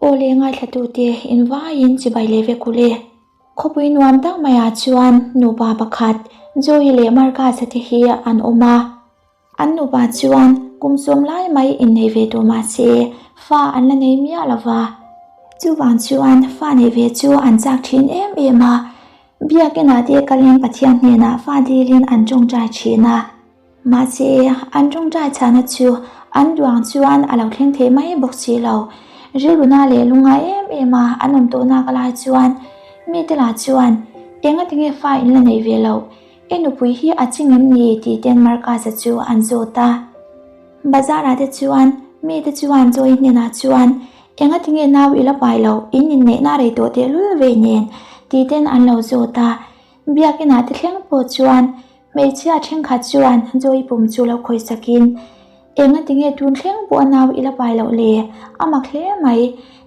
Aw le ngaithlatute invaiin chibai leh vek u le. Khawpui nuam tak maiah chuan nupa pakhat Joey leh Marcus-a te hi an awm a. An nupa chuan kum sawm lai mai innei ve tawh mah se fa an la nei miah lo va. Chuvang chuan fa neih ve chu an chak thin em em a. Biakinah te kalin Pathian hnenah fa dilin an tawngtai thin a. Mahse, an tawngtai chhana chu an duang chuan a lo thleng thei mai bawk si lo. Rilruna leh lungngai em em a an awm tawh nak lai chuan mite lah chuan, Enga tinge fa in la nei ve loh? I nupui hi a ching em ni? tih ten Marcus-a chu an zawt a. Bazar-ah te chuan mite chuan Joy hnenah chuan, Enga tinge nau i la pai loh? In inneihna rei tawh tehlul vei nen? tih ten an lo zawt a. Biakinah te thleng pawh chuan Hmeichhia thenkhat chuan Joy pum chu lo khawih sakin, Enga tinge tun thleng pawh a nau i la pai loh le? A mak hle mai,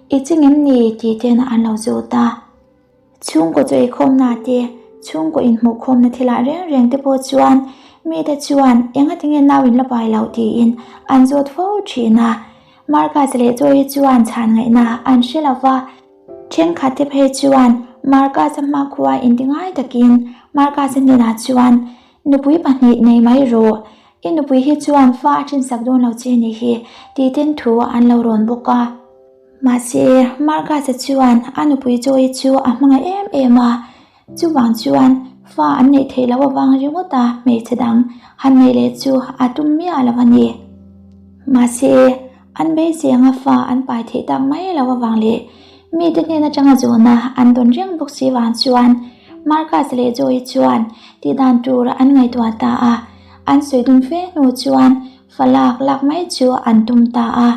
i ching em ni? tih ten an lo zawt a. Chhungkaw chaw eikhawmna te, chhungkaw inhmuhkhawmna thilah reng reng te pawh chuan mite chuan enga tinge nau in la pai loh tiin an zawt fo thin a. Marcus leh Joy chuan chhan ngaihna an hre lo va. Thenkhat te phei chuan Marcus-a hmakhua inti ngai takin Marcus-a hnenah chuan, Nupui pahnih nei mai rawh, i nupui hi chuan fa a thinsak dawn lo che ni hi, tih ten thu an lo rawn bawk a. Mahse, Marcus-a chuan a nupui Joy chu a hmangaih em em a, chuvang chuan fa an neih theih loh avang ringawt a hmeichhe dang han neih leh chu a tum miah lo a ni. Mahse, An beisei anga fa an pai theih tak mai lo avang leh mite hnen atanga zawhna an dawn reng bawk si vang chuan Marcus leh Joey chuan tihdan tur an ngaihtuah ta a, an sawi dun fe hnu chuan fa lak lak mai chu an tum ta a.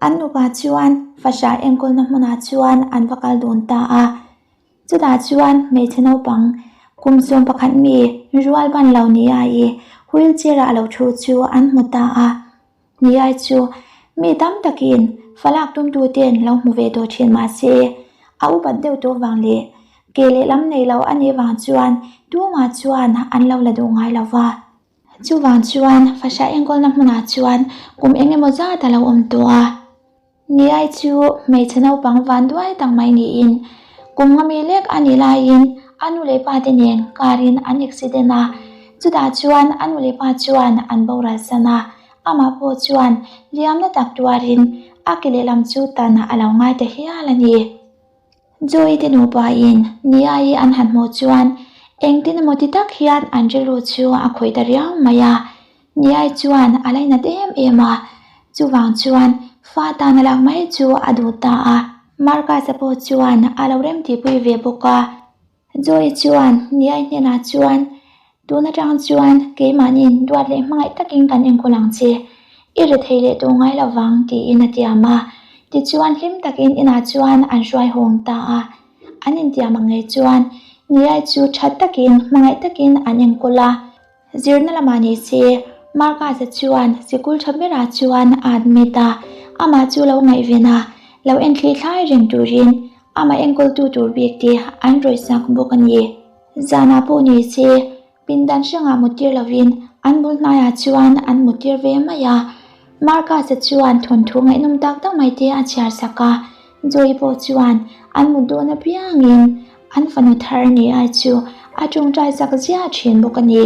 An nupa chuan fahrah enkawlna hmunah chuan an va kal dun ta a. Chutah chuan hmeichhe naupang kum 11 mi rual ban lo ni a i wheelchair ah lo thu chu an hmu ta a. Niai chu mi tam takin falak tumtu ten lo hmu ve tawh thin mah se a upat deuh tawh vang leh ke lehlam nei lo a nih vang chuan tumah chuan an lo la duh ngai lo va. Chuvang chuan fahrah enkawlna hmunah chuan kum eng emaw zat a lo awm tawh a. Niai chu hmeichhe naupang van duai tak mai niin kum nga mi lek a nih laiin a nu leh pa te nen karin an accident a, chutah chuan a nu leh pa chuan an boral san a, amah pawh chuan liamna tak tuarin a ke lehlam chu tan a lo ngai ta hial a ni. Joy te nupa in Niai an han hmuh chuan engtin emaw ti tak hian an rilru chu a khawih ta riau mai a, Niai chuan a lainat em em a, chuvang chuan fa tan a lak mai chu a duh ta a, Marcus-a pawh chuan a lo remtihpui ve bawk a. Joy chuan Niai hnenah chuan, Tun atang chuan keimahniin duat leh hmangaih takin kan enkawl ang che, i ri thei leh tawh ngai lo vang, tiin a tiam a. Tichuan hlim takin inah chuan an hruai hawng ta a. An intiam ang ngei chuan Niai chu that takin hmangaih takin an enkawl a. Zirna lamah ni se, Marcus-a chuan sikul tha berah chuan a admit a, amah chu lo ngaihven a, lo enthli thlai reng turin amah enkawltu tur bik te an rawihsak bawk a ni. Zanah pawh ni se, pindan hrangah muttir lovin an bul hnaiah chuan an muttir ve mai a. Marcus-a chuan thawnthu ngaihnawm tak tak mai te a chhiar sak a, Joy pawh chuan an mut dawn apiangin an fanu thar ni ai chu a tawngtai chak ziah thin bawk a ni.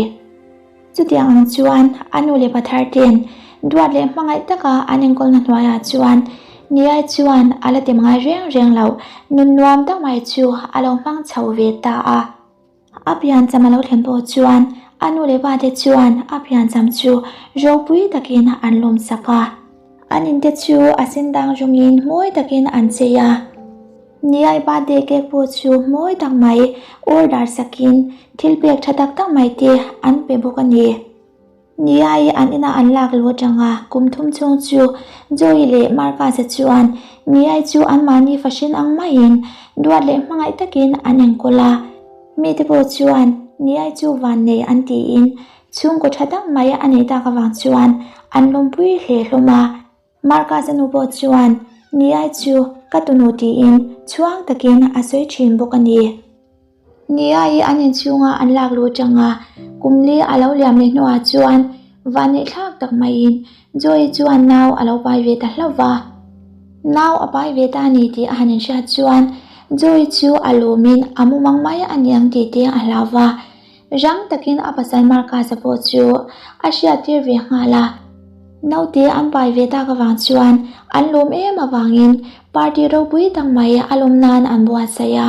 Chutiang ang chuan a nu leh pa thar ten duat leh hmangaih taka an enkawlna hnuaiah chuan Niai chuan a la tem ngai reng reng loh nun nuam tak mai chu a lo hmang chho ve ta a. A piancham a lo thlen pawh chuan a nu leh pa te chuan a piancham chu ropui takin an lawm sak a. An inte chu a sen dang rawngin mawi takin an chei a. Niai birthday cake pawh chu mawi tak mai order sakin thil pek tha tak tak mai te an pe bawk a ni. Niai an inah an lak luh atanga kum thum chhung chu Joey leh Marcus-a chuan Niai chu anmahni fahrin ang maiin duat leh hmangaih takin an enkawl a. Mite pawh chuan Niai chu vannei an tiin chhungkaw tha tak mai a nei tak avang chuan an lawmpui hle hlawm a. Marcus-a nu pawh chuan Niai chu ka tunu tiin chhuang takin a sawi thin bawk a ni. Niai an inchhunga an lak luh atanga kum li a lo liam leh hnuah chuan vanneih thlak tak maiin Joy chuan nau a lo pai ve ta hlauh va. Nau a pai ve ta a ni tih a han inhriat chuan Joy chu a lawmin a mumang mai a ni ang tih te a hlau va. Rang takin a pasal Marcus-a pawh chu a hriattir ve nghal a. Naute an pai ve tak avang chuan an lawm em avangin party ropui tak mai a lawm nan an buatsaih a.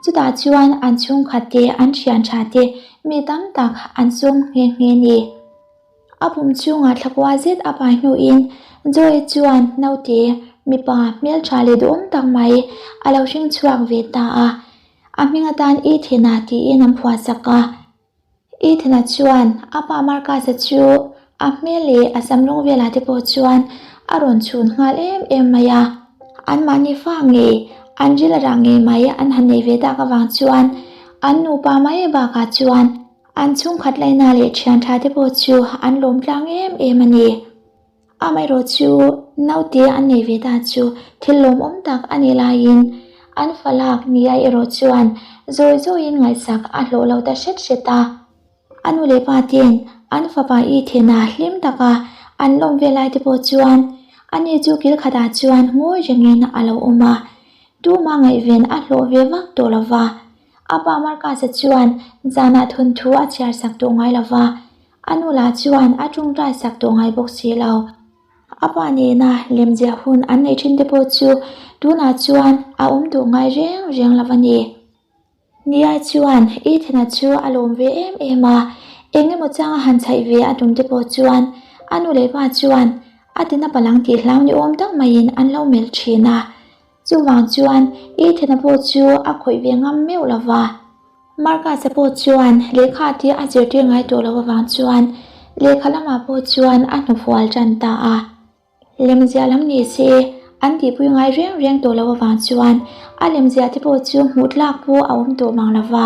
Chutah chuan an chhungkhat te, an thian tha te mi tam tak an sawm nghe nghe ni. A pum chhungah thlakua zet a pai hnuin Joy chuan naute mipa hmeltha leh duhawm tak mai a lo hring chhuak ve ta a. A hming atan Ethan-a tiin an phuahsak a. Ethan-a chuan a pa Marcus-a chu a hmel leh a sam rawng velah te pawh chuan a rawn chhun nghal em em mai a. Anmahni fa ngei, an ril a rah ngei mai an han nei ve tak avang chuan an nupa mai bakah chuan an chhungkhat laina leh thian tha te pawh chu an lawm tlang em em a ni. Amaherawh chu naute an nei ve ta chu thil lawmawm tak a nih laiin an falak nia erawh chuan zawi zawiin ngaihsak a hlawh lo ta hret hret a. A nu leh pa ten an fapa i thena hlim taka an lawm ve lai te pawh chuan ani chu kil khatah chuan ngawi rengin a lo awm a, tuma ngaihven a hlawh ve vak tawh lo va. A pa Marcus-a chuan zanah thawnthu a chhiar sak tawh ngai lo va, A nu lah chuan a tawngtai sak tawh ngai bawk si lo. A pa nena lemziah hun an neih thin te pawh chu tunah chuan a awm duh ngai reng reng lo a ni. Nia chuan Ethan-a chu a lawm ve em em a, eng emaw changa han chhaih ve a tum te pawh chuan a nu leh pa chuan a tina palang tih hlau ni awm tak maiin an lo melh thin a. Chuvang chuan Ethan-a pawh chu a khawih ve ngam meuh lo va. Marcus-a pawh chuan lehkha te a zirtir ngai tawh loh avang chuan lehkha lamah pawh chuan a hnufual tan ta a. Lemziah lam ni se an tihpui ngai reng reng tawh loh avang chuan a lemziah te pawh chu hmuh tlak pawh a awm tawh mang lo va.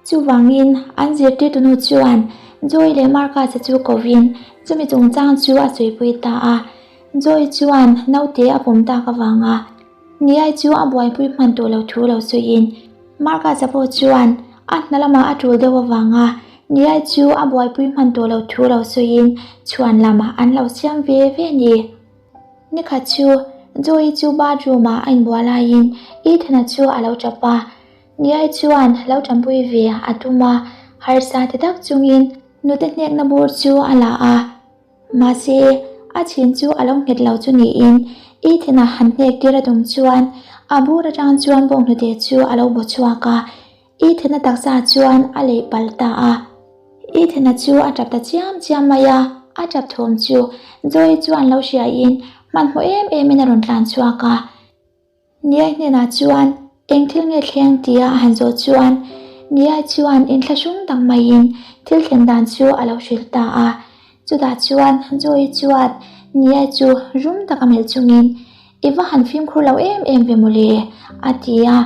Chuvangin an zirtirtunu chuan Joy leh Marcus-a chu kovin chumi chungchang chu a sawipui ta a. Joy chuan naute a pawm tak avanga Niai chu a buaipui hman tawh lo thu lo sawiin Marcus-a pawh chuan a hna lamah a tul deuh avanga Niai chu a buaipui hman tawh lo thu lo sawiin chhuan lamah an lo siam ve ve ni. Nikhat chu Joey chu bathroom-ah a inbual laiin Ethan-a chu a lo tap a, Niai chuan lo tanpui ve a tum a, harsa ti tak chungin nute hnekna bur chu a la a. Mahse, a chhin chu a lo nghet lo chu niin Ethan-a han hnek tir a tum chuan a bur atang chuan bawnghnute chu a lo baw chhuak a, Ethan-a taksa chuan a leh palh ta a. Ethan-a chu a tap ta chiam chiam mai a, a tap thawm chu Joy chuan lo hriain hmanhmawh em emin a rawn tlan chhuak a. Niai hnenah chuan eng thil nge thleng tia a han zawh chuan Niai chuan inthlahrung tak maiin thil thlen dan chu a lo hrilh ta a. Chutah chuan Joy chuan Niai chu rum taka melh chungin I va han fimkhur lo em em ve mawle a ti a.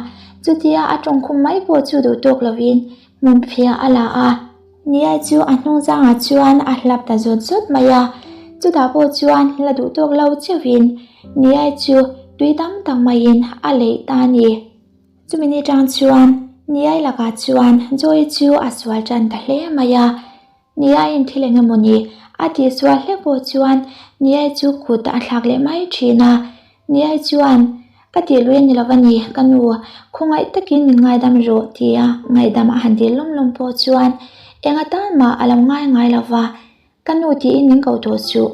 Chutia a tawngkhum mai pawh chu duh tawk lovin hmunphiah a la a. Niai chu a hnung zangah chuan a hlap ta zawt zawt mai a, chutah pawh chuan la duh tawk lo cheuhin Niai chu tui tam tak maiin a leih ta a ni. Chumi ni tang chuan Niai lakah chuan Joy chu a sual tan ta hle mai a, Niaiin thil eng emaw ni a tihsual hlek pawh chuan Niai chu kut a thlak leh mai thin a, Niai chuan Ka tih lui a ni lo va ni, ka nu, khawngaih takin min ngaidam rawh tia ngaihdam a han dil lawm lawm pawh chuan eng atan mah a lo ngai ngai lo va, ka nu tiin min koh tawh suh.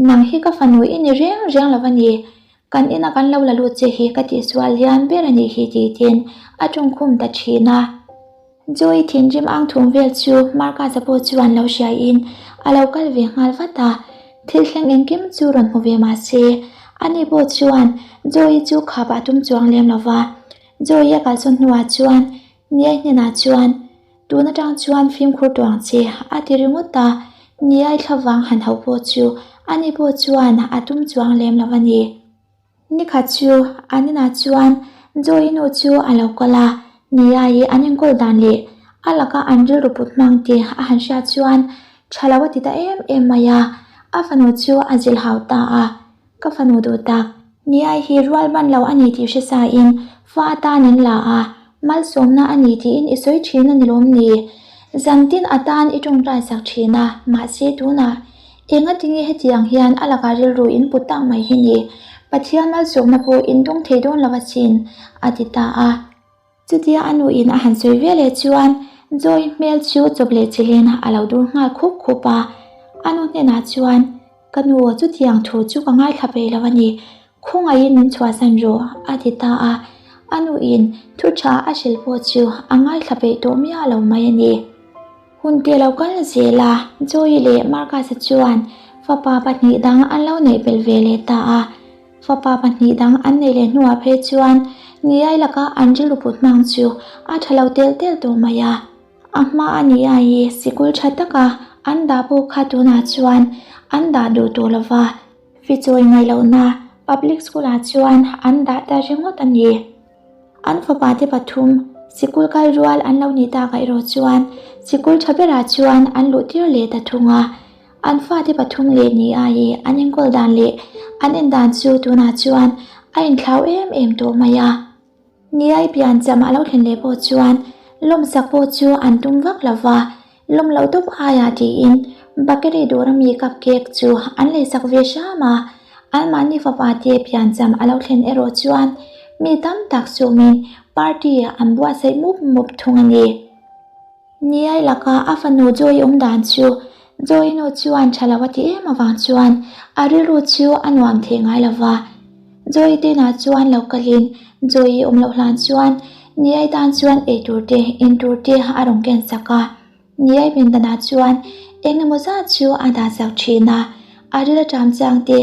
Nang hi ka fanu i ni reng reng lo va ni, kan ina kan lo la lut che hi ka tihsual lian ber a nih hi titin a tawngkhum ta thin a. Joy thinrim ang thum vel chu Marcus-a pawh chuan lo hriaiin a lo kal ve nghal vat a, thil thleng engkim chu rawn hmu ve mah se, ani pawh chuan Joy chu khap a tum chuang lem lo va. Joy a kalsawn hnuah chuan Niai hnenah chuan, Tun atang chuan fimkhur tawh ang che, a ti ringawt a, Niai thlavang han hauh pawh chu ani pawh chuan a tum chuang lem lo a ni. Nikhat chu an inah chuan Joy nu chu a lo kal a, Nia-i an enkawl dan leh a laka an rilru put hmang te a han hriat chuan tha lo a ti ta em em mai a, a fanu chu a zilh hau ta a, Ka fanu duh tak, Nia-i hi rual ban lo a ni tih hre sa in fa atan in la a, malsawmna a ni tiin i sawi thin a ni lawm ni? Zantin atan i tawngtai sak thin a, mahse tunah Enga tinge hetiang hian a lakah rilru in put tak mai hi ni? Pathian malsawmna pawh in dawng thei dawn lo asin, a ti ta a. Chutia a nuin a han sawi ve leh chuan Joy hmel chu chawp leh chilhin a lo dur nghal khup khup a. A nu hnenah chuan, Ka nu, chutiang thu chu ka ngaithla peih lo a ni. Khawngaihin min chhuahsan rawh, a ti ta a. A nuin thu tha a hrilh pawh chu a ngaithla peih tawh miah lo mai a ni. Hun te lo kal zel a, Joey leh Marcus-a chuan fapa pahnih dang an lo neih belh ve leh ta a. Fapa pahnih dang an neih leh hnuah phei chuan Niai laka an rilru put hmang chu a tha lo tel tel tawh mai a. A hma a ni a i sikul tha taka an dah pawh kha tunah chuan an dah duh tawh lo va, fichawi ngaih lohna public school ah chuan an dah ta ringawt a ni. An fapa te pathum sikul kal rual an lo nih takah erawh chuan sikul tha berah chuan an luh tir leh ta thung a. An fate pathum leh ni ai an enkawl dan leh an en dan chu tunah chuan a inthlau em em tawh mai a. Niai pian cham a lo thlen leh pawh chuan lawmsak pawh chu an tum vak lo va, lawm loh tawp aiah tiin bakery dawr ami cup cake chu an leisak ve hram a. Anmahni fapa te pian cham a lo thlen erawh chuan mi tam tak sawmin party an buatsaih mup mup thung a ni. Niai laka a fanu Joy awm dan chu Joy nu chuan tha lo a ti em avang chuan a rilru chu a nuam thei ngai lo va. Joy tenah chuan lo kalin Joy awm loh hlan chuan Niai tan chuan eitur te in tur te a rawn ken sak a. Niai pindanah chuan eng emaw zat chu a dah sak thin a, a ril a ṭam chiang te,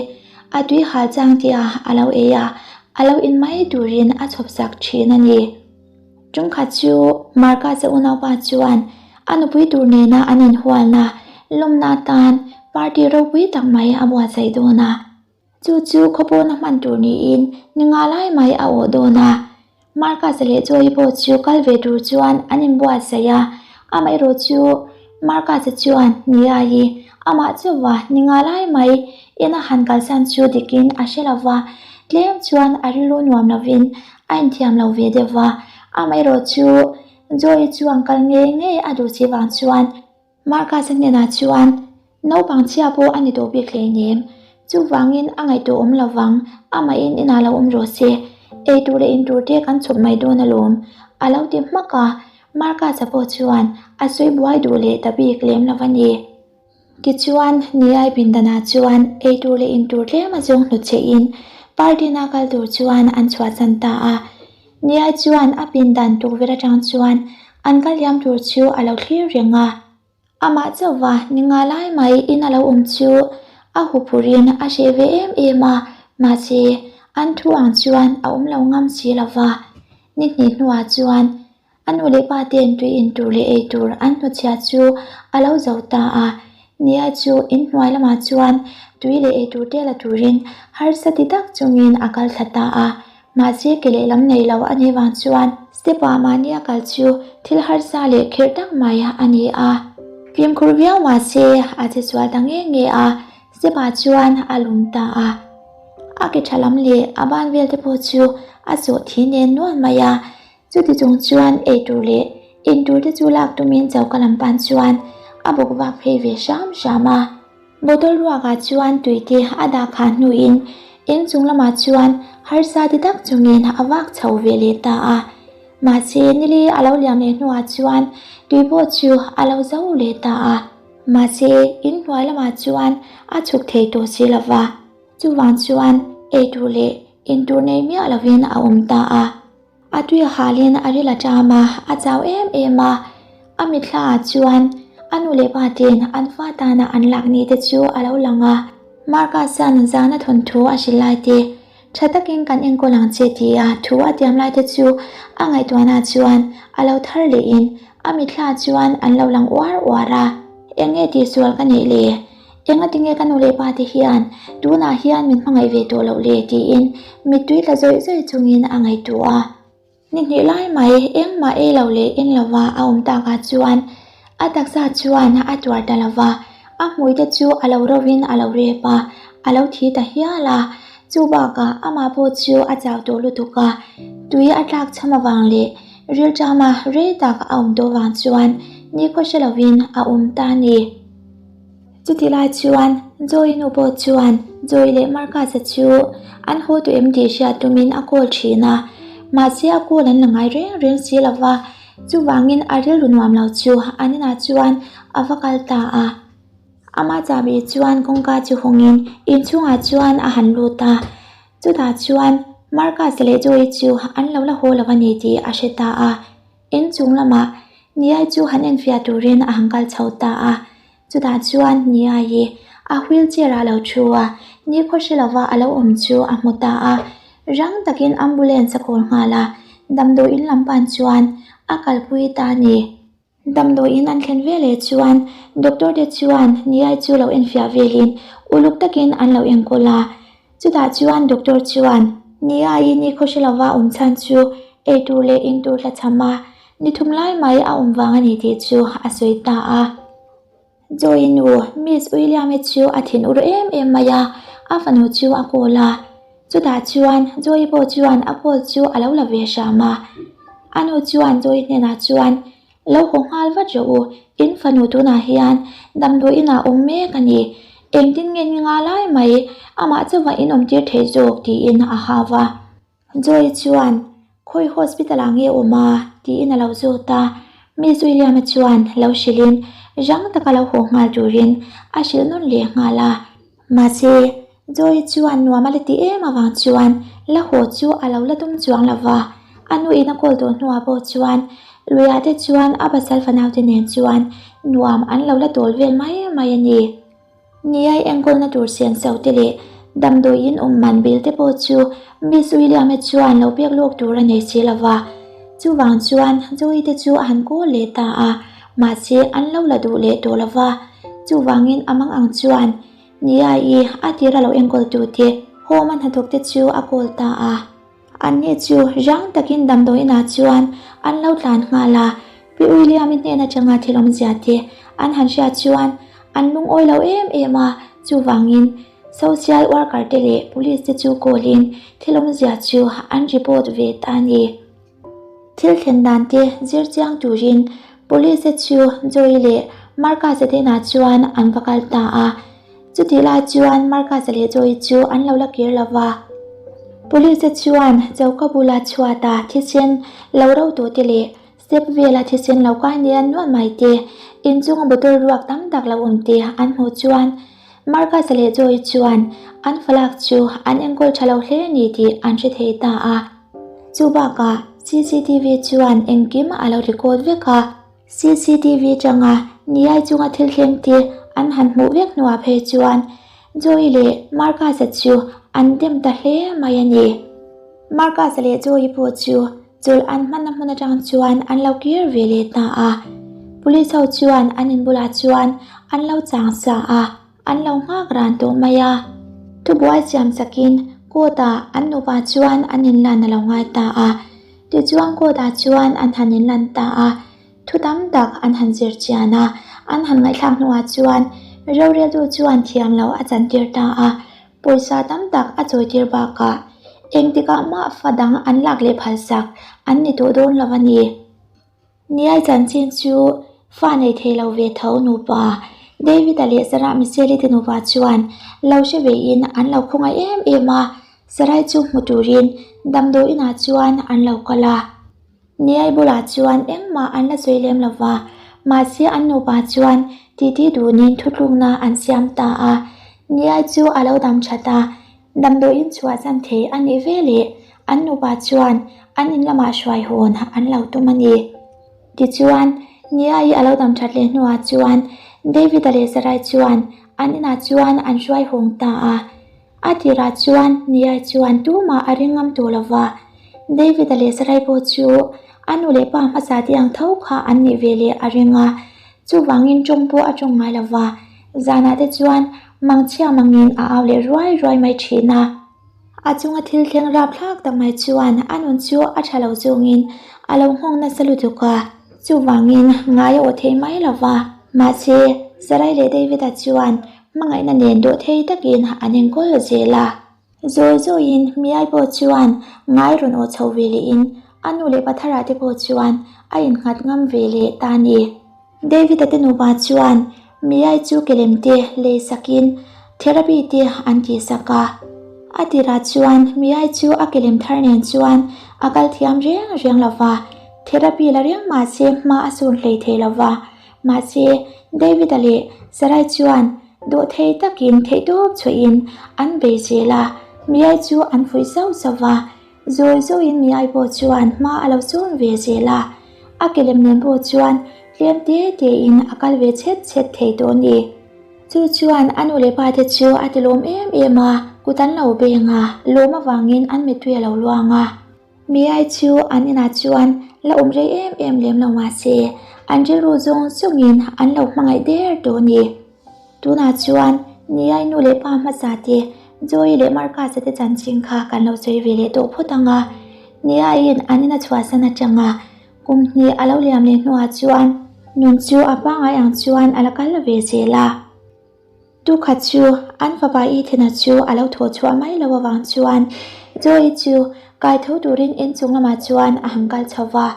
a tui hal chiang te a a lo ei a, a lo in mai turin a chhawp sak thin a ni. Ṭumkhat chu Marcus-a unaupa chuan a nupui tur nena an inhualna lawmna atan party ropui tak mai a buatsaih dawn a. Chu chu khawpawna hman tur niin ni nga lai mai a awh dawn a. Marcus-a leh Joey pawh chu kal ve tur chuan an inbuatsaih a, amaherawh chu Marcus-a chuan ni ai amah chauha ni nga lai mai ina han kalsan chu dikin a hre lo va, tlem chuan a rilru nuam lovin A inthiam lo ve deuh va, amaherawh chu Joy chuan kal ngei ngei a duh si vang chuan Marcus-a hnenah chuan naupang chhia pawh a ni tawh bik hleinem, chuvangin a ngaihtuah awm lo vang, amahin inah lo awm rawh se, ei tur leh in tur te kan chhawp mai dawn alawm, a lo ti hmak a, Marcus-a pawh chuan a sawi buai duh leh ta bik lem lo a ni. Tichuan, Niai pindanah chuan eitur leh intur tlem a zawng hnut che in party-na kal tur chuan an chhuahsan ta a. Niai chuan a pindan tukverh atang chuan an kal liam tur chu a lo thlir reng a. Amah chauhva ni nga lai mai in a lo awm chu a huphurhin a hreh ve em em a, mahse an thu ang chuan a awm lo ngam si lo va. Ni hnih hnuah chuan A nu leh pa ten tui in tur leh ei tur an hnutchhia chu a lo zo ta a, Nia chu in hnuai lamah chuan tui leh ei tur te la turin harsa ti tak chungin a kal thla ta a, mahse ke lehlam nei lo a nih vang chuan step ah mahni a kal chu thil harsa leh khirh tak mai a ni a. Fimkhur viau mahse a che sual ta nge nge a, step ah chuan a lum ta a. A ke tha lam leh a ban vel te pawh chu a sawh thi nen nual mai a. Chuti chung chuan ei tur leh in tur te chu lak tumin choka lam pan chuan a bawk vak phei ve hram hram a. Bottle ruakah chuan tui te a dah khah hnuin eng chung lamah chuan harsa ti tak chungin a vak chho ve leh ta a. Mahse nili a lo liam leh hnuah chuan tui pawh chu a lo zo leh ta a. Mahse in hnuai lamah chuan a chhuk thei tawh si lova. Chuvang chuan ei tur leh in tur nei miah lovin a awm ta a. A tui halin a ril a ṭam a, a chau em em a. A mitthla ah chuan a nu leh pa ten an fa tana an lak ni te chu a lo lang a. Marcus-a'n zana thawnthu a hrilh lai te, Tha takin kan enkawl ang che tia thu a tiam lai te chu a ngaihtuahna chuan a lo thar lehin a mitthla chuan an lo lang uar uar a. Eng nge tihsual ka neih le? Enga tinge ka nu leh pa te hian tunah hian min hmangaih ve tawh loh le tiin mittui tla zawih zawih chungin a ngaihtuah a. Ni hnih lai mai engmah ei lo leh eng lova a awm takah chuan a taksa chuan a tuar ta lova, a hmui te chu a lo rovin a lo rep a, a lo thi ta hial a. Chu bakah amah pawh chu a chau tawh lutuk a, tui a tlak cham avang leh rilṭama rei tak a awm tawh vang chuan nikhaw hre lovin a awm ta a ni. Chutih lai chuan Joey nu pawh chuan Joey leh Marcus-a chu an haw tawh em tih hriat tumin a call thin a, mahse a call an la ngai reng reng si lo va, chuvangin a rilru nuam lo chu an inah chuan a va kal ta a. Amah chahbi chuan kawngka chu hawngin inchhungah chuan a han lut a, chutah chuan Marcus-a leh Joey chu an lo la haw lo a ni tih a hre ta a. Inchung lamah Niai chu han enfiah turin a han kal chho ta a, chutah chuan Niai hi a wheel chair ah a lo thu a, nikhaw hre lova a lo awm chu a hmu ta a, rang takin ambulance a call nghal a, damdawiin lam pan chuan a kalpui ta a ni. Damdawiin an thlen veleh chuan doctor te chuan Niai chu lo enfiah velin uluk takin an lo enkawl a, Chutah chuan doctor chuan, Nia, i ni khawhre lova awm chhan chu ei tur leh in tur tlachham a, ni thum lai mai a awm vang a ni tih chu a sawi ta a. Joy nu, Miss William-i chu a thin ur em em mai a, a fanu chu a call a. Chutah chuan Joy pawh chuan a call chu a lo la ve hram a. A nu chuan Joy hnenah chuan, Lo haw nghal vat rawh u, in fanu tunah hian damdawi inah awm mek a ni. Engtin nge ni nga lai mai, amah chauhah in awm tir thei zawk tiin a hau a. Joy chuan, Khawi hospital ah nge awm a? tiin a lo zawt a. Miss William-a chuan lo hrilhin rang taka lo haw nghal turin a hrilh nawn leh nghal a. Mahse, Joy chuan nuam a la ti em avang chuan la haw chu a lo la tum chuang lo va, a nuin a kawl tawh hnuah pawh chuan luiah te chuan a pasal fanaute nen chuan nuam an lo la tawl vel mai mai a ni. Niai enkawlna tur siamso te leh damdawiin awm man bil te pawh chu Miss William-i chuan lo pek lawk tur a nei si lo va, chuvang chuan Joy te chu a han kawl leh ta a, mahse an lo la duh leh tawh lo va, chuvangin a mang ang chuan Nia i a tira lo enkawl tute home a hnathawk te chu a call ta a. Anni chu rang takin damdawiin ah chuan an lo tlan nghal a, Pi William-i hnen atanga thil awmzia te an han hriat chuan an lungawi lo em em a, chuvangin social worker te leh police te chu call in thil awmzia chu an report ve ta a ni. Thil thlen dan te zir chiang turin Police te chu Joey leh Marcus-a te inah chuan an va kal ta a. Chutih lai chuan Marcus-a leh Joey chu an lo la kir lo va. Police te chuan choka bula chhuata thisen lo ro tawh te leh step vela thisen lo kai nia nual mai te, inchunga bottle ruak tam tak lo awm te an hmuh chuan Marcus-a leh Joey chuan an falak chu an enkawl tha lo hle ni tih an hre thei ta a. Chu bakah cctv chuan engkim a lo record vek a, cctv tanga Niai chunga thil thleng te an han hmuh vek hnuah phei chuan Joey leh Marcus-a chu an dem ta hle mai a ni. Marcus-a leh Joey pawh chu chawlh an hmanna hmun atang chuan an lo kir ve leh ta a, police ho chuan an in bulah chuan an lo chang sa a. An lo nghak ran tawh mai a, thubuai siam chakin court ah an nupa chuan an inlan a lo ngai ta a. Tichuan court ah chuan an han inlan ta a, thu tam tak an han zir chian a, an han ngaihthlak hnuah chuan roreltu chuan thiam lo a chantir ta a, pawisa tam tak a chawitir bakah engtikah mah fa dang an lak leh phalsak an ni tawh dawn lo a ni. Niai chanchin chu fa nei thei lo ve tho nupa David-a leh Sarah Michelle-i te nupa chuan lo hre vein an lo khawngaih em em a, Sarai chu hmu turin damdawi inah chuan an lo kal a. Niai bulah chuan engmah an la sawi lem lo va, mahse an nupa chuan titi dunin thutlukna an siam ta a. Niai chu a lo dam that a, Damdawiin chhuahsan thei a nih ve leh an nupa chuan an in lamah hruai hawn an lo tum a ni. Tichuan, Nia-i a lo dam that leh hnuah chuan David-a leh Sarai chuan an inah chuan an hruai hawng ta a. A tirah chuan Nia-i chuan tumah a ring ngam tawh lo va, David-a leh Sarai pawh chu a nu leh pa hmasa te ang tho kha an nih ve leh a ring a, chuvangin tawng pawh a tawng ngai lo va. Zanah te chuan mangchhia mangin a au leh ruai ruai mai thin a. A chunga thil thleng rap thlak tak mai chuan a nun chu a tha lo chungin a lo nghawng nasa lutuk a, chuvangin ngai a aw thei mai lo va. Mahse, Sarai leh David-a chuan hmangaihna nen dawh thei takin an enkawl zel a. Zawi zawiin Miai pawh chuan ngai rawn aw chho ve lehin a nu leh Pathara te pawh chuan a innghat ngam ve leh ta a ni. David-a te nupa chuan Miai chu kelem te lei sakin therapy te an tihsak a. A tirah chuan Miai chu a kelem thar nen chuan a kal thiam reng reng lo va, therapy la reng mahse hma a sun hlei thei lo va. Mahse, David-a leh Sarai chuan dawhthei takin theihtawp chhuahin an bei zel a, Miai chu an fuih zauh zauh va. Zawi zawiin Miai pawh chuan hma a lo sawn ve zel a, a kelem nen pawh chuan tlem te tein a kal ve chhet chhet thei tawh a ni. Chu chuan a nu leh pa te chu a ti lawm em em a, kut an lo beng a, lawm avangin an mittui a lo luang a. Miai chu an inah chuan la awm rei em em lem lo mahse, an rilru zawng zawngin an lo hmangaih der tawh a ni. Tunah chuan Niai nu leh pa hmasa te, Joey leh Marcus-a te chanchin kha kan lo sawi ve leh tawh phawt ang a. Niaiin an ina chhuahsan atanga kum hnih a lo liam leh hnuah chuan nun chu a pangngai ang chuan a la kal ve zel a. Tukhat chu an fapa Ethan-a chu a lo thawh chhuah mai loh avang chuan Joey chu kai tho turin inchung lamah chuan a han kal chho va.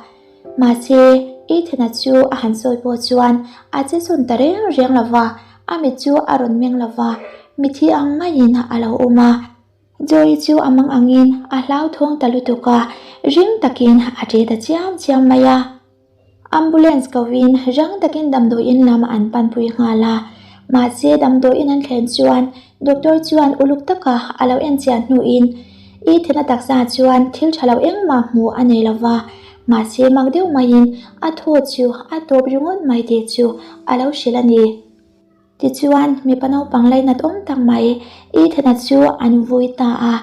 Mahse, Ethan-a chu a han sawi pawh chuan a che sawn ta reng reng lo va, a mit chu a rawn meng lo va, mithi ang maiin a lo awm a. Joey chu a mang angin a hlauthawng ta lutuk a, ring takin a ṭe ta chiam chiam mai a. Ambulance kovin rang takin damdawiin lam an panpui nghal a, mahse damdawiin an thlen chuan doctor chuan uluk taka a lo en chian hnuin Ethan-a taksa chuan thil tha lo engmah hmuh a nei lo va, mahse mak deuh maiin a thaw chu a tawp ringawt mai tih chu a lo hrilh a ni. Tichuan mipa naupang lainat awm tak mai Ethan-a chu an vui ta a.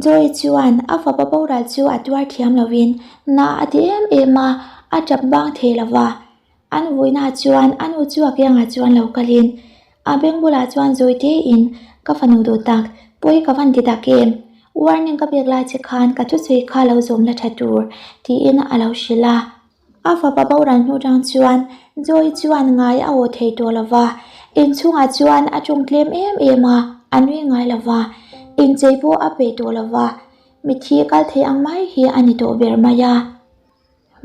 Joy chuan a fapa boral chu a tuar thiam lovin na a ti em em a, a tap bang thei lo va. An vuinaah chuan a nu chu a kiangah chuan lo kalin a beng bulah chuan zawi tein, Ka fanu duh tak, pawi ka van ti tak em? Warning ka pek lai che khan ka thusawi kha lo zawm la tha tur, tiin a lo hrilh a. A fapa boral hnu tang chuan Joy chuan ngai a aw thei tawh lo va, inchhungah chuan a tawng tlem em em a, a nui ngai lo va, inchei pawh a peih tawh lo va, mitthi kal thei ang mai hi a ni tawh ber mai a.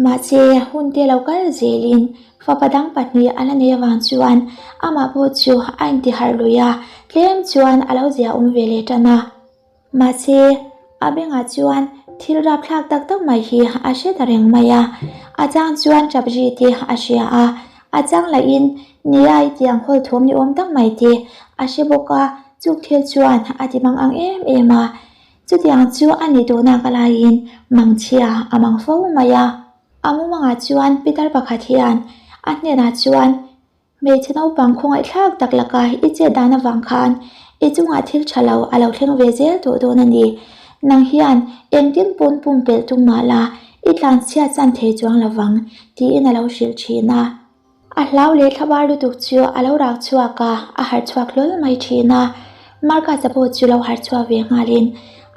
Mahse, hun te lo kal zelin fapa dang pahnih a la nei avang chuan amah pawh chu a intiharh lui a, tlem chuan a lo zia awm ve leh tan a. Mahse, a bengah chuan thil rapthlak tak tak mai hi a hre ta reng mai a. A chang chuan tap ri te a hria a, a chang lahin Niai tiang hawl thawm ni awm tak mai te a hre bawk a, chuk thil chuan a ti mang ang em em a. Chutiang chu a ni tawhnak a laiin mangchhia a mang fo mai a. A mumangah chuan pitar pakhat hian a hnenah chuan, Hmeichhe naupang khawngaihthlak tak laka i chet dan avang khan i chungah thil tha lo a lo thleng ve zel tawh dawn a ni. Nang hian engtin pawn pumpelh tum mah la, i tlanchhiat chan thei chuang lo vang, tiin a lo hrilh thin a. A hlau leh thlabar lutuk chu a lo rak chhuak a, a harh chhuak hlawl mai thin a. Marcus-a pawh chu lo harh chhuak ve nghalin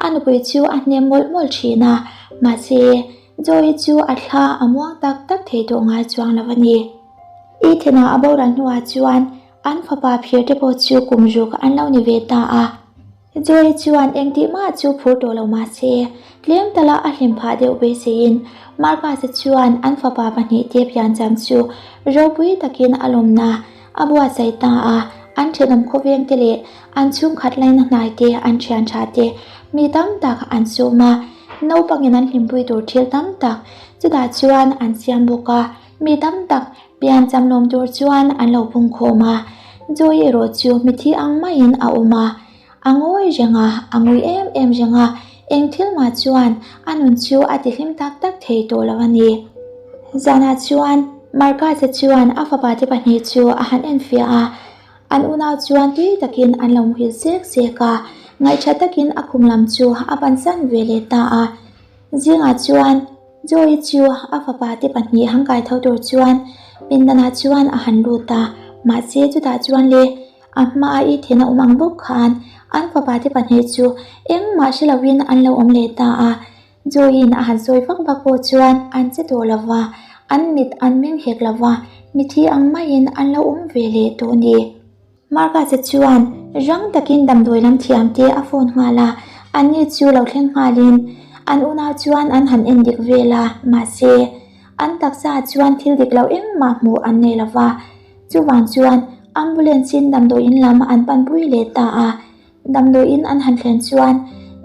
a nupui chu a hnem mawlh mawlh thin a, mahse, Joey chu a thla a muang tak tak thei tawh ngai chuang lo a ni. Ethan-a a boral hnuah chuan an fapa phir te pawh chu kum ruk an lo ni ve ta a. Joey chuan engtih mah chu phur tawh lo mah se, tlem tala a hlim phah deuh beiseiin Marcus-a chuan an fapa pahnihte piancham chu ropui takin a lawmna a buatsaih ta a. An thenawm khawvengte leh an chhungkhat laina hnaite an thian tha te mi tam tak an sum a, naupangin an hlimpui tur thil tam tak chutah chuan an siam bawk a. Mi tam tak piancham lawm tur chuan an lo pungkhawm a, Joy erawh chu mithi ang maiin a awm a, a ngawi reng a, a ngui em em reng a, eng thil mah chuan a nun chu a ti hlim tak tak thei tawh lo a ni. Zanah chuan Marcus-a chuan a fapa te pahnih chu a han enfiah a, an unau chuan tui takin an lo muhil sek sek a, ngaihṭha takin a khum lam chu a bansan ve leh ta a. Zingah chuan Joy chu a fapa te pahnih han kai tho tur chuan pindanah chuan a han lut a, mahse chutah chuan le a hmaa i then a awm ang bawk khan an fapa te pahnih chu engmah hre lovin an lo awm leh ta a. Joy-in a han sawi vak vak pawh chuan an che tawh lo va, an mit an meng hek lo va, mithi ang maiin an lo awm ve leh tawh a ni. Marcus-a chuan rang takin damdawi lam thiam te a phone nghal a, anni chu lo thleng nghalin an unau chuan an han en dik vel a, mahse, an taksa ah chuan thil dik lo engmah hmuh an nei lo va, chuvang chuan Ambulance in damdawiin lam an panpui leh ta a. Damdawiin an han thlen chuan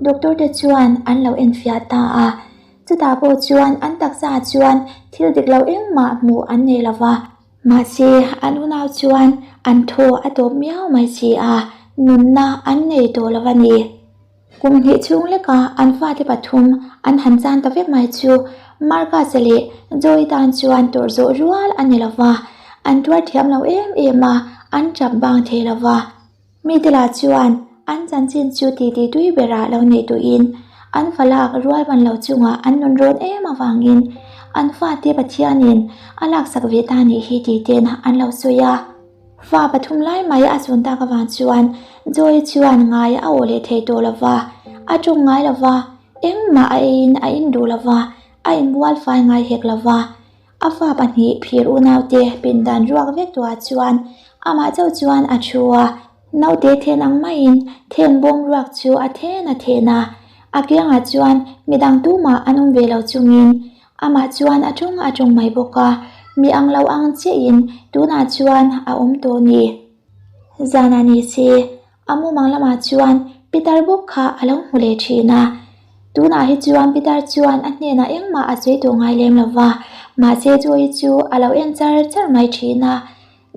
doctor te chuan an lo enfiah ta a. Chutah pawh chuan an taksa ah chuan thil dik lo engmah hmuh an nei lo va. Mahse an unau chuan an thaw a tawp miau mai si a, nunna an nei tawh lo a ni. Kum hnih chhung leka an fate pathum an han chan ta vek mai chu Marcus-a leh Joey tan chuan tawrh zawh rual a ni lo va, an tuar thiam lo em em a, an tap bang thei lo va. Mite lah chuan an chanchin chu titi tui berah lo neih tuin an falak rual ban lo chungah an nun rawn em avangin an fate Pathianin a laksak ve ta nih hi titen an lo sawi a. Fa pathum lai mai a chhun tak avang chuan Joy chuan ngai a awh leh thei tawh lo va, a ṭawng ngai lo va, engmah a eiin a in duh lo va, a inbual fai ngai hek lo va. A fa pahnih phir unaute pindan ruak vek tuah chuan amah chauh chuan a thu a, naute then ang maiin then bawm ruak chu a then a then a, a kiangah chuan midang tumah an awm ve lo chungin Amah chuan a ṭawng a ṭawng mai bawk a, mi ang lo ang chiahin tunah chuan a awm tawh ni. Zanah ni se, a mumang lamah chuan Pitar bawk kha a lo hmu leh ṭhin a. Tunah hi chuan Pitar chuan a hnenah engmah a sawi tawh ngai lem lo va, mahse Joy chu a lo en char char mai ṭhin a.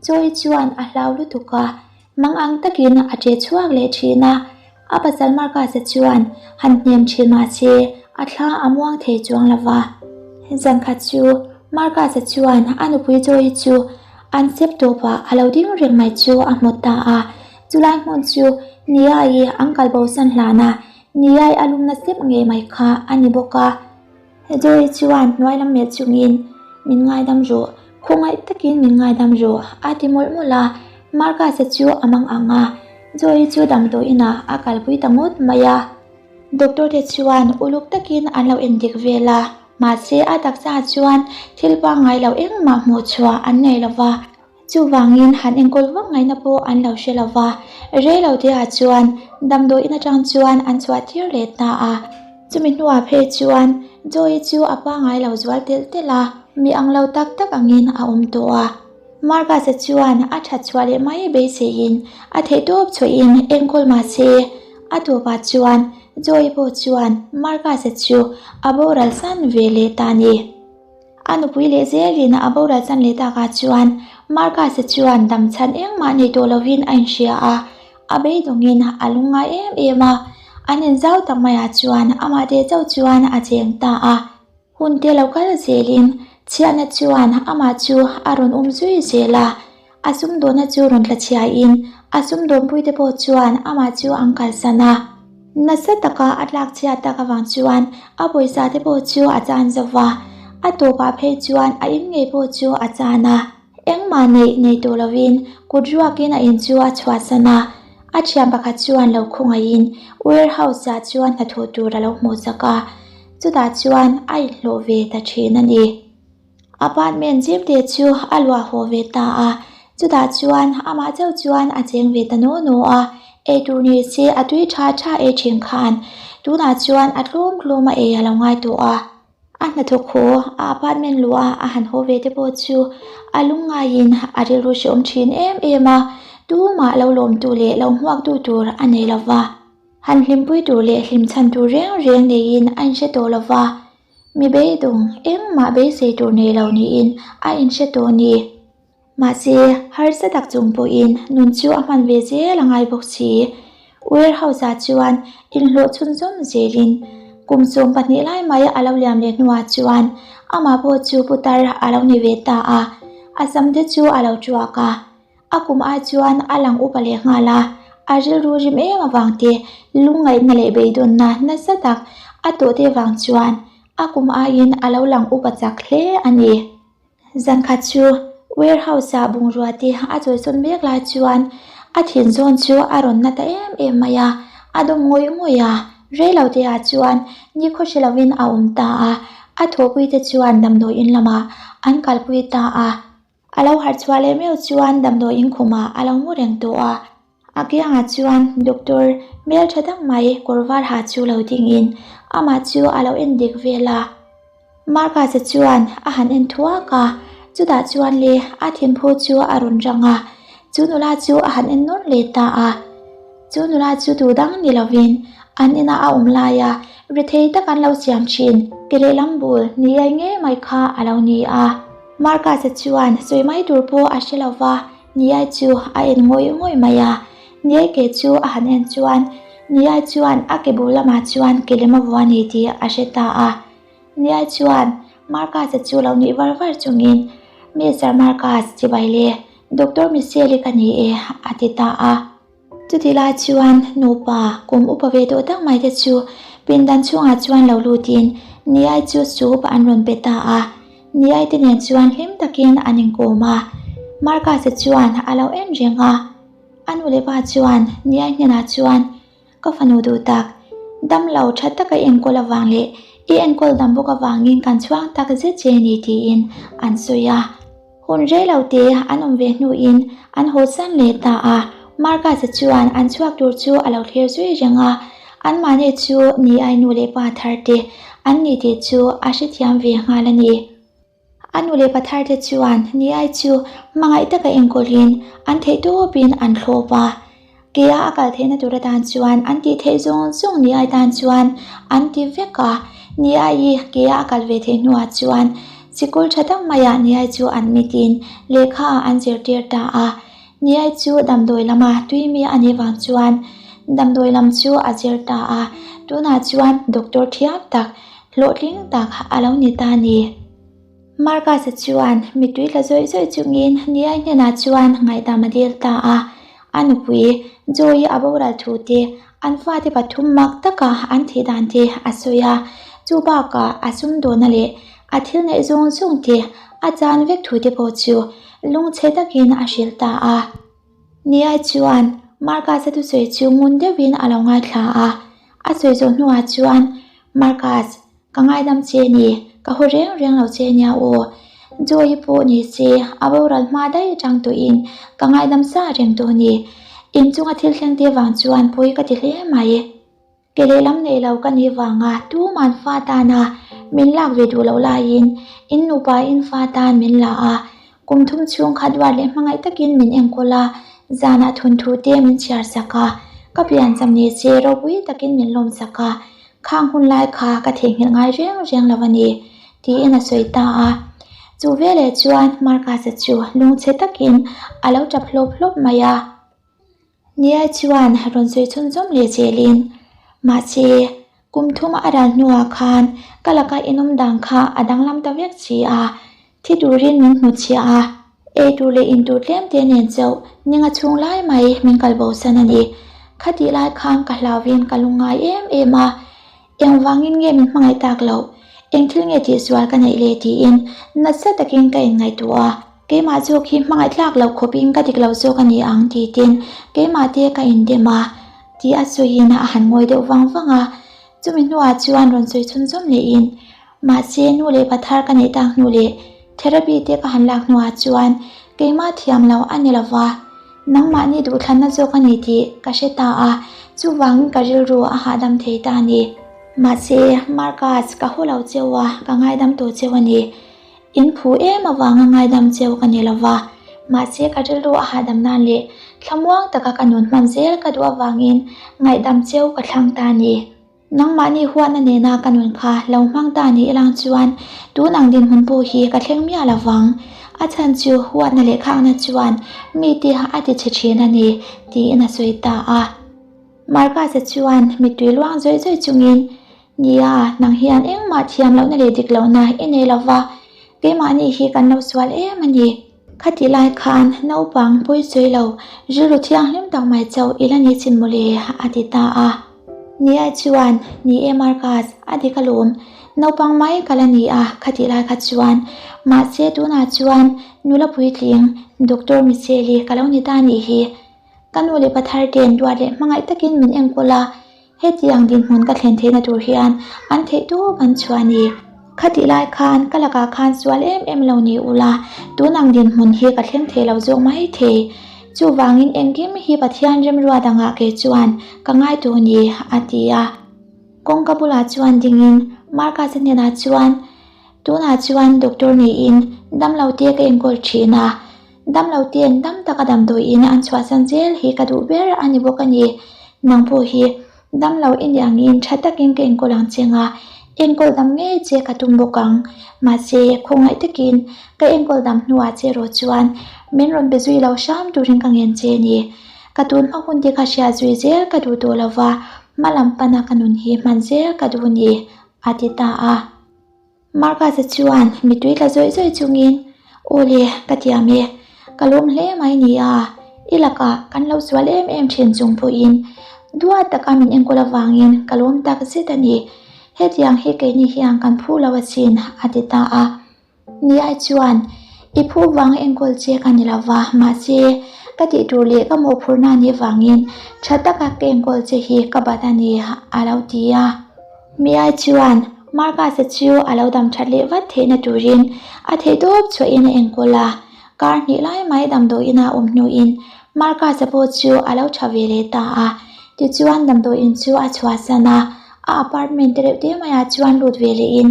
Joy chuan a hlau lutuk a, mang ang takin a ṭe chhuak leh ṭhin a. A pasal Marcus-a chuan han hnem ṭhin mah se a thla a muang thei chuang lo va. Zankhat chu Marcus-a chuan a nupui Joy chu an sep tawpah a lo ding reng mai chu a hmu ta a. Chulai hmun chu Niai an kal bosan hlan a, Niai a lumna sep ngei mai kha a ni bawk a. Joy chuan hnuai lam melh chungin, Min ngaidam rawh, khawngaih takin min ngaidam rawh, a ti mawlh mawlh a. Marcus-a chu a mang ang a, Joy chu damdawi inah a kalpui ta ngawt mai a. Doctor te chuan uluk takin an lo endik vel a, mahse a taksa chuan thil pangngai lo engmah hmuh chhuah an nei lo va. Chuvangin han enkawl vak ngaihna pawh an lo hre lo va, rei lo te ah chuan damdawiin atang chuan an chhuah tir leh ta a. Chumi hnuah phei chuan Joy chu a pangngai lo zual telh telh a, mi ang lo tak tak angin a awm tawh a. Marcus-a chuan a that chhuah leh mai beiseiin a theihtawp chhuahin enkawl mah se, a tawpah chuan Joy pawh chuan Marcus-a chu a boral san ve leh ta a ni. A nupui leh zelin a boral chan leh takah chuan Marcus-a chuan dam chhan engmah nei tawh lovin a inhria a, a beidawngin a lungngai em em a. An inzau tak maiah chuan amah teh chauh chuan a cheng ta a. Hun te lo kal zelin chhiatna chuan amah chu a rawn um zui zel a, a sumdawnna chu rawn tla chhiain a sumdawnpuite pawh chuan amah chu an kalsan a. Nasa taka a tlak chhiat tak avang chuan a pawisa te pawh chu a chan zo va, a tawpah phei chuan a in ngei pawh chu a chan a. Engmah neih nei tawh lovin kut ruakin a in chu a chhuahsan a, a thian pakhat chuan lo khawngaihin warehouse-ah chuan hnathawh tur a lo hmuh chak a, chutah chuan a inhlawh ve ta thin a ni. Apartment zim te chu a luah haw ve ta a, chutah chuan amah chauh chuan a cheng ve ta naw naw a, eitur ni se a tui tha tha ei thin khan tunah chuan a tlawm tlawm a ei a lo ngai tawh a. A hnathawk haw a apartment luah a han haw ve te pawh chu a lungngaiin a rilru hrehawm thin em em a, tumah lo lawmtu leh lo hmuaktu tur a nei lo va, han hlimpui tur leh hlimchhan tur reng reng neiin a inhre tawh lo va. Mi beidawng engmah beisei tur nei lo niin a inhre tawh ni. Mahse, harsa tak chung pawhin nun chu a hman ve zel a ngai bawk si. Warehouse-ah chuan inhlawh chhunzawm zelin kum 12 lai mai a lo liam leh hnuah chuan amah pawh chu putar a lo ni ve ta a, a sam te chu a lo tuak a. A kum ai chuan a lang upa leh nghal a, a rilru rim em avang te, lungngaihna leh beidawnna nasa tak a tawh te vang chuan a kum aiin a lo lang upa chak hle a ni. Zankhat chu warehouse-ah bungrua te a chawisawn mek lai chuan a thin zawn chu a rawn na ta em em mai a, a dawm ngawih ngawih a, rei lo te ah chuan nikhaw hre lovin a awm ta a, a thawhpui te chuan damdawiin lamah an kalpui ta a. A lo harh chhuah leh meuh chuan damdawiin khumah a lo mu reng tawh a, a kiangah chuan doctor hmel tha tak mai kawr var ha chu lo dingin amah chu a lo en dik vel a. Marcus-a chuan a han en thuak a, chutah chuan le a thinphu chu a rawn rang a. Chu nula chu a han en nawr leh ta a. Chu nula chu tu dang ni lovin an ina a awm laia rethei tak an lo siam thin ke lehlam bul niai ngei mai kha a lo ni a. Marcus-a chuan sawi mai tur pawh a hre lova, Niai chu a en ngawih ngawih mai a. Niai ke chu a han en chuan Niai chuan a ke bul lamah chuan ke lem a vua ni tih a hre ta a. Niai chuan Marcus-a chu lo nuih var var chungin, Mister Marcus, chibai le, Doctor Michelle-i ka ni e, a ti ta a. Chuti lai chuan nupa kum upa ve tawh tak mai te chu pindan chhungah chuan lo lutin Niai chu soup an rawn pe ta a. Niai te nen chuan hlim takin an inkawm a. Marcus-a chuan a lo en reng a. A nu leh pa chuan Niai hnenah chuan, Ka fanu duh tak, damlo tha taka i enkawl avang leh i enkawl dam bawk avangin kan chhuang tak zet che ni tiin an sawi a. Hun rei lo te an awm ve hnuin an haw san leh ta a, Marcus-a chuan an chhuak tur chu a lo thlir zui reng a, anmahni chu ni ai nu leh pa thar te an ni tih chu a hrethiam ve nghal a ni. A nu leh pa thar te chuan ni ai chu hmangaih taka enkawlin an theih tawpin an thlawp a, Keia a kal theihna tur atan chuan an tih theih zawng zawng ni ai tan chuan an ti vek a, ni ai keia a kal ve theih hnuah chuan sikul tha tak maiah ni ai chu an mitin lehkha ah an zirtir ta a, ni ai chu damdawi lama tui mi a nih vang chuan damdawi lam chu a zir ta a, tunah chuan doctor thiam tak hlawhtling tak a lo ni ta a ni. Marcus-a chuan mittui tla zawih zawih chungin Niai hnenah chuan ngaihdam a dil ta a. A nupui Joy-i a boral thu te, an fate pathum mak taka an thih dan te a sawi a. Chu bakah a sumdawna leh a thil neih zawng zawng te a chan vek thu te pawh chu lungchhe takin a hrilh ta a. Niai chuan Marcus-a thusawi chu ngun deuhin a lo ngaithla a. A sawi zawh hnuah chuan Marcus, Ka ngaidam che ni, ka haw reng reng lo che nia aw. Joy-i pawh ni se, a boral hma daih atang tawhin ka ngaidam sa reng tawh ni. Inchunga thil thleng te vang chuan pawi ka ti hle mai. Ke lehlam nei lo ka nih vanga tuman fa tana min lak ve duh loh laiin in nupa in fa tan min la a, Kum thum chhung kha duat leh hmangaih takin min enkawl a, zanah thunthu te min chhiar sak a, ka piancham ni che ropui takin min lawm sak a, khang hun lai kha ka theihnghilh ngai reng reng lo a ni, tiin a sawi ta a. Chu veleh chuan Marcus-a chu lungchhe takin a lo tap hlawp hlawp mai a. Nia chuan rawn sawi chhunzawm leh zelin, Mahse, kum thum a ral hnuah khan ka laka inawm dan kha a danglam ta vek si a, thi turin min hmu chhiah a, ei tur leh in tur tlem te nen chauh ninga chhung lai mai min kal bosan a ni. Khatih lai khan ka hlauvin ka lungngai em em a, Engvangin nge min hmangaih tak loh? Eng thil nge tihsual ka neih le? tiin nasa takin ka inngaihtuah a. Keimah zawk hi hmangaih tlak loh khawpin ka dik lo zawk a ni ang titin keimah te ka indem a tih a sawiin a han ngawi deuh vang vang a. Chumi hnuah chuan rawn sawi chhunzawm lehin, Mahse, nu leh pa thar ka neih tak hnu leh therapy te ka han lak hnuah chuan keimah thiam lo a ni lova. Nangmahni duhthlanna zawk a ni tih ka hre ta a, chuvangin ka rilru a hahdam thei ta a ni. Mahse, Marcus, ka haw lo cheu a, ka ngaidam tawh cheu a ni. In phu em avanga ngaidam cheu ka ni lova, mahse ka rilru a hahdam nan leh thlamuang taka ka nun hman zel ka duh avangin ngaihdam cheu ka thlang ta a ni. Nangmahni huatna nena ka nun kha lo hmang ta ni ilang chuan tun ang dinhmun pawh hi ka thleng miah lo vang. A chhan chu huatna leh khakna chuan mite a ti chhe thin a ni, tiin a sawi ta a. Marcus-a chuan mittui luang zawih zawih chungin, Nia, nang hian engmah thiam lohna leh dik lohna i nei lo va, keimahni hi kan lo sual em a ni. Khatih lai khan naupang pawi sawi lo rilru thianghlim tak mai chauh i la ni chin mawle a ti ta a. Nia chuan, Ni e Marcus, a dik alawm. Naupang mai ka la ni a khatih lai kha chuan. Mahse tunah chuan nula puitling Doctor Michelle-i ka lo ni ta nih hi. Ka nu leh pa thar ten duat leh hmangaih takin min enkawl a, Hetiang dinhmun ka thlen theihna tur hian an theih tawp an chhuah a ni. Khatih lai khan ka lakah khan sual em em lo ni ula, tun ang dinhmun hi ka thleng thei lo zawk mai thei. Chuvangin engkim hi Pathian remrua dangah kei chuan ka ngai tawh a ni, a ti a. Kawngka bulah chuan dingin Marcus-a hnenah chuan, Tunah chuan doctor niin damlo te ka enkawl thin a. Damlo ten dam taka damdawiin an chhuahsan zel hi ka duh ber a ni bawk a ni. Nang pawh hi damlo i nih angin tha takin ka enkawl ang che nga, enkawl dam ngei che ka tum bawk ang. Mahse, khawngaih takin ka enkawl dam hnuah che erawh chuan min rawn be zui lo hram turin ka ngen che a ni. Ka tun hma hun te kha hria zui zel ka duh tawh lo va, hma lam pana ka nun hi hman zel ka duh a ni, a ti ta a. Marcus-a chuan mitui tla zawih zawih chungin, Aw le, ka tiam e, ka lawm hle mai nia, i lakah kan lo sual em em thin chung pawhin duat taka min enkawl avangin ka lawm tak zet a ni. Hetiang hi keini hian kan phu lo asin, a ti ta a. Niai chuan, I phu vang enkawl che ka ni lo va, mahse, ka tih tur leh ka mawhphurhna a nih vangin tha taka ka enkawl che hi ka bat a ni, a lo ti a. Miai chuan Marcus-a chu a lo dam that leh vat theihna turin a theihtawp chhuahin a enkawl a, kar hnih lai mai damdawiin a awm hnuin Marcus-a pawh chu a lo tha ve leh ta a. Tichuan damdawiin chu a chhuahsan a, a apartment te reuh te maiah chuan lut ve lehin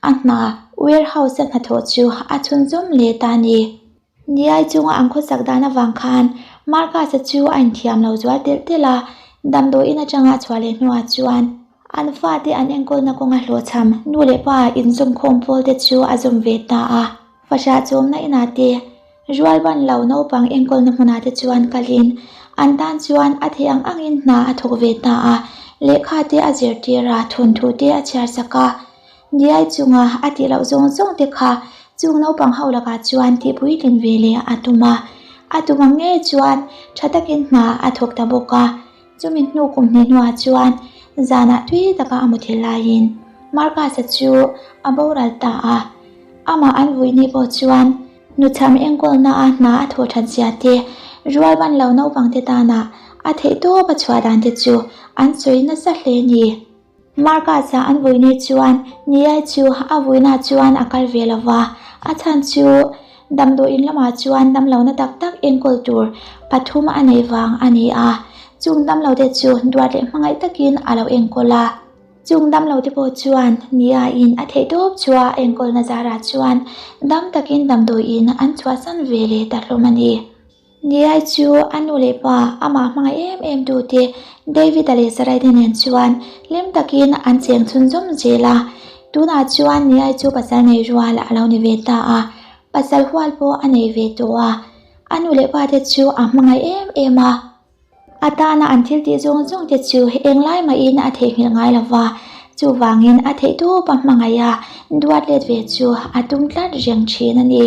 a hna warehouse-a hnathawh chu a chhunzawm leh ta a ni. Niai chunga an khawsak dan avang khan Marcus-a chu a inthiam lo zual telh telh a, damdawiin atanga a chhuah leh hnuah chuan an fate an enkawlna kawnga hlawhchham nu leh pa inzawmkhawm pawl te chu a zawm ve ta a. Fahrah chawmna inah te, rual ban lo naupang enkawlna hmunah te chuan kalin an tan chuan a theih ang angin hna a thawk ve ta a, lehkha te a zirtir a, thawnthu te a chhiar sak a. Niai chunga a tih loh zawng zawng te kha chung naupang ho lakah chuan tih puitlin ve leh a tum a. A tum ang ngei chuan tha takin hna a thawk ta bawk a. Chumi hnu kum hnih hnuah chuan zanah tui taka a muthilh laiin Marcus-a chu a boral ta a. Amah an vui ni pawh chuan hnuchham enkawlna a hna a thawh that zia te, rual ban lo naupang te tana a theihtawp a chhuah dan te chu an sawi nasa hle ni. Marcus-a an vuini chuan Niai chu a vuina chuan a kal ve lo va, a chhan chu damdawiin lamah chuan damlohna tak tak enkawl tur pathum a neih vang a ni a, chung damlote chu duat leh hmangaih takin a lo enkawl a. Chung damlote pawh chuan Niaiin a theihtawp chu a enkawlna zarah chuan dam takin damdawiin an chhuahsan ve leh ta hlawm a ni. Niai chu a nu leh pa amah hmangaih em em tu te David-a leh Sarai te nen chuan hlim takin an cheng chhunzawm zel a. Tunah chuan Niai chu pasal nei rual a lo ni ve ta a, pasal hual pawh a nei ve tawh a. A nu leh pa te chu a hmangaih em em a. A tana an thil tih zawng zawng te chu englai mahin a theihnghilh ngai lo va, chuvangin a theihtawp a hmangaih a, duat let ve chu a tum tlat reng thin a ni.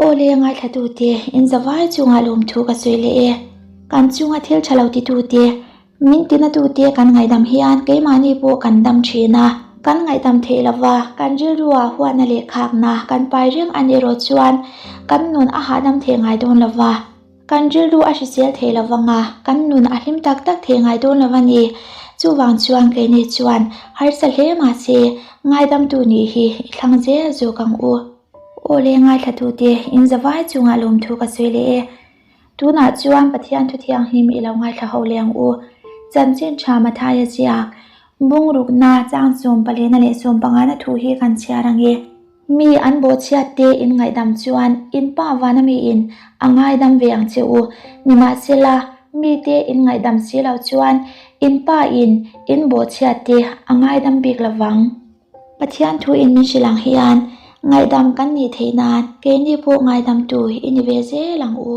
Aw le ngaithlatute, in zavai chungah lawmthu ka sawi leh e. Kan chunga thil tha lo titute, min tinatute kan ngaihdam hian keimahni pawh kan dam thin a. Kan ngaihdam theih lova, kan rilrua huatna leh khakna kan pai reng a nih erawh chuan kan nun a hahdam thei ngai dawn lova. Kan rilru a hrisel thei lovang a, kan nun a hlim tak tak thei ngai dawn lo a ni. Chuvang chuan keini chuan harsa hle mahse ngaidamtu nih hi i thlang zel zawk ang u. Aw le ngaithlatute, in zavai chungah lawmthu ka sawi leh e. Tunah chuan Pathian thu thianghlim i lo ngaithla ho leh ang u. Chanchin tha Mathaia ziak, Bungrukna chang sawmpalena leh sawmpangana thu hi kan chhiar ang e. Mi an bawhchhiat te in ngaihdam chuan in pa vana miin a ngaidam ve ang che u. Nimahsela, mite in ngaihdam si lo chuan in pa in in bawhchhiat te a ngaidam bik lo vang. Pathian thu in min hrilh ang hian ngaihdam kan nih theih nan keini pawh ngaidam tu i ni ve zel ang u.